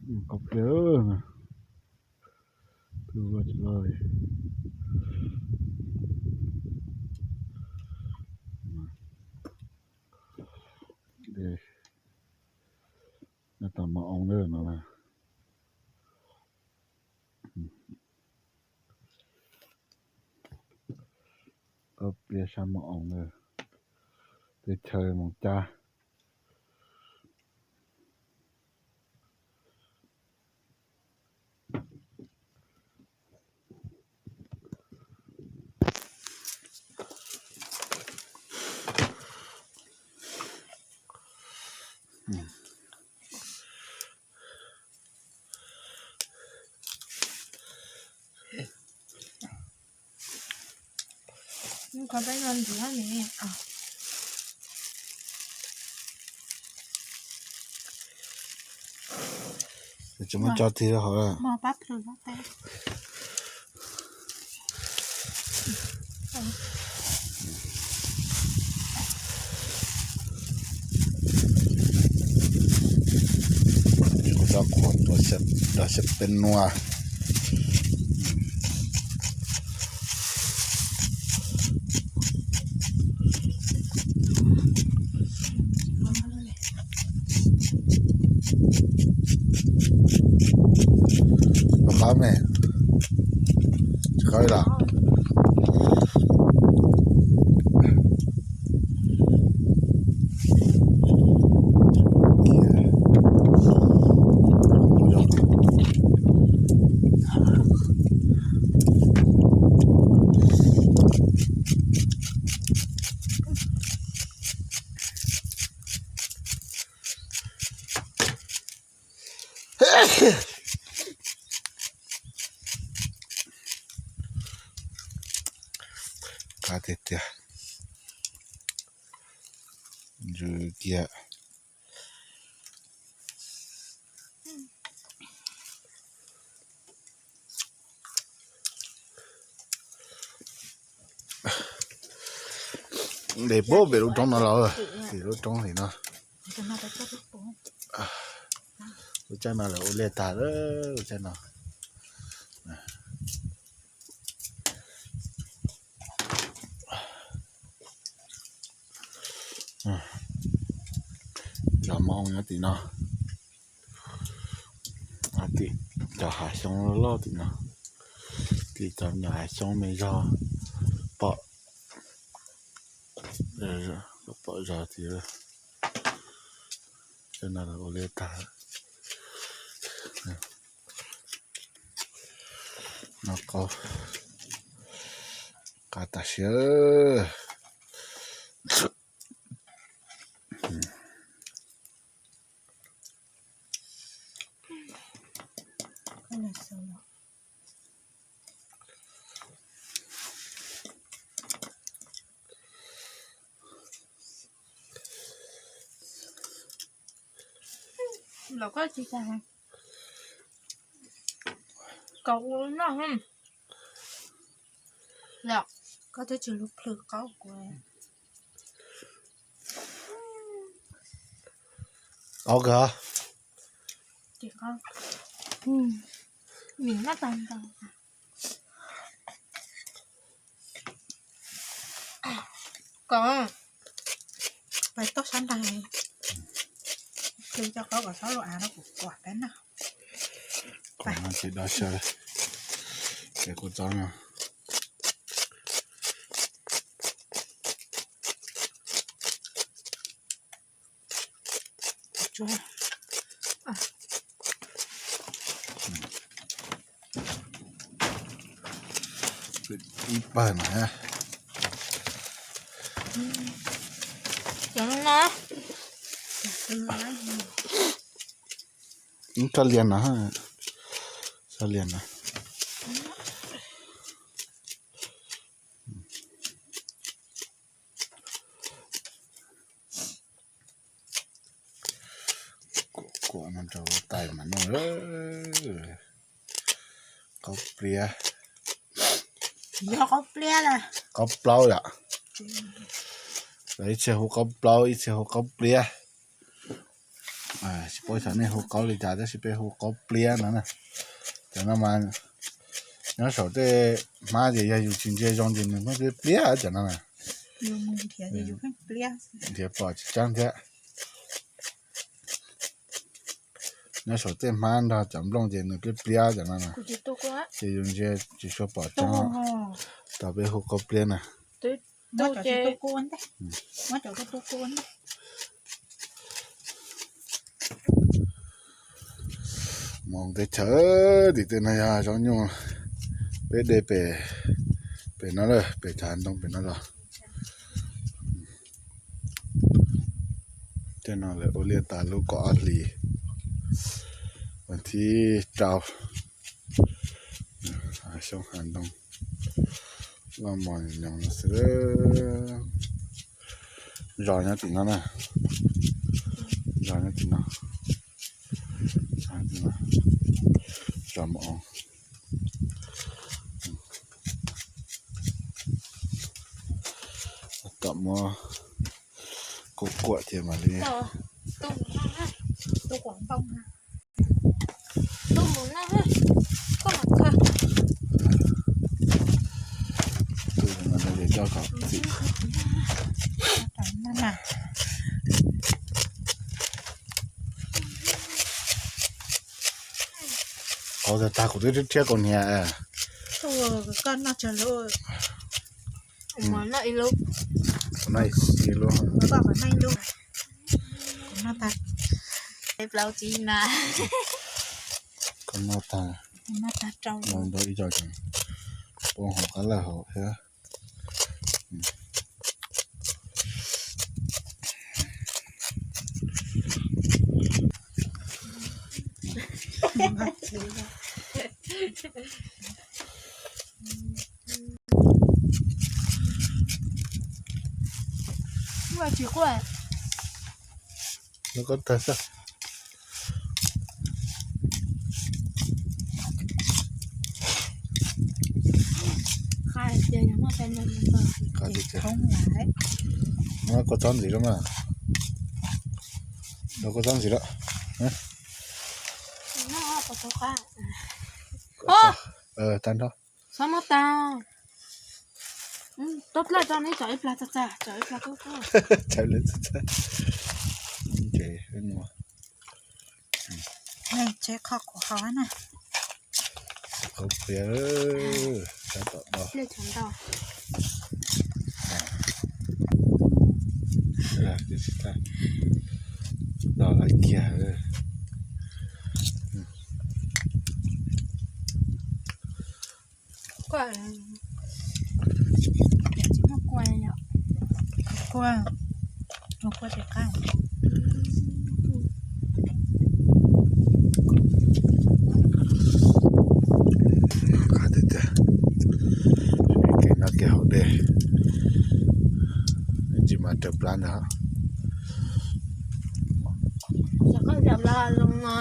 Qhov pliaj, twb ua tsis loj li. Nyob tom Mos Oo na no. Qhov pliaj sab Mos Oo na, teb chaws Moos Cab. Tsis muab tso tig rau hauv lawm. Kuv tso qhuav tuav xyaw peb nua. Rov qab me, tsis qab li lawm. Qab tiag tiag. Ntsws kiag. Ntes puag pem lub roob no los, tim lub roob tim no. Lub tsaib no lawv ua liaj tag lawm, lub tsaib no. Zos Mos Oo nyob tim no. Tim cov hav xyoob loj loj tim no. Tim cov nyuam hav xyoob me zog pom, pom zog tias no ua liaj tag. No qab, qab tas siab. Los koj tsis tas, kom ua noj. Los koj twb tsis lub plhws qaub kuv. Qaub kawg. Tsis qaub. Nim noj tag ntau. Kom pais toj sab nraag, plhws cov qaub kom txhob lub av no kuv kuam peb noj. Tsis do xyaw, ces kuv txhob no. Ib pawg no. Ib txoj lias no, txoj lias no. Kuam no rau tais mas noj. Qaub pliab. Yog qaub pliab na. Qaub plaub yom. Ib txhia hu qaub plaub, ib txhia hu qaub pliab. Tsis paub xyov nej hu qauv li cas tab sis peb hu qauv pliab no na. Cov no mas nyob saum tej hmab ces yog yus tsis ntsia zoo ces nws muab pliab pliab cov no na. Nrhiav pom tsis tseeb thiab. Nyob saum tej hmab nrog cov nplooj ces nws pliab pliab cov no na. Ces yus ntsia tsis tshua pom tseeb. Tau peb hu qauv pliab na. Mus teb chaws tim tej no yog zaub nyuj, peb de pem, pem no lawm, pem cov hav ntoo pem no los. Tej no lawv ua liaj tas lub kaum ob hlis, vas thib rau, xyoob hav ntoo, loj mos nyoos xwb. Zos nyob tim no na, zos nyob tim no, zos mus tom muab kuam kuam ces mam li. Qauv tag tag kuv twb rhiab kaus hniav. Koj noj tsawg lub? Noj ib lub. Noj ib lub. Koj noj tag, plaub tsib na. Koj noj tag, noj tag rau ntau ib co ces poob hauv qab lawj hauv thiab. Tsis quaj. Noj koj tag xwb. Muab koj txob ntxiv lawm mas. Los koj txob ntxiv lawm. Tag nrho. Txhob muab tag. Tub dlawj rau neb tso ib plag txaj txaj, tso ib plag tub dlawj. Tsev qhov qhuav hauv na. Qhov qhuav, sab tom no. Los lawv kiag. Kua, tsis muaj kua yom. Kua, kua tsis qab. Qab tiag tiag. Kev no kev haus dej, ntsis mas raws plab ntag. Koj yam los zoo no.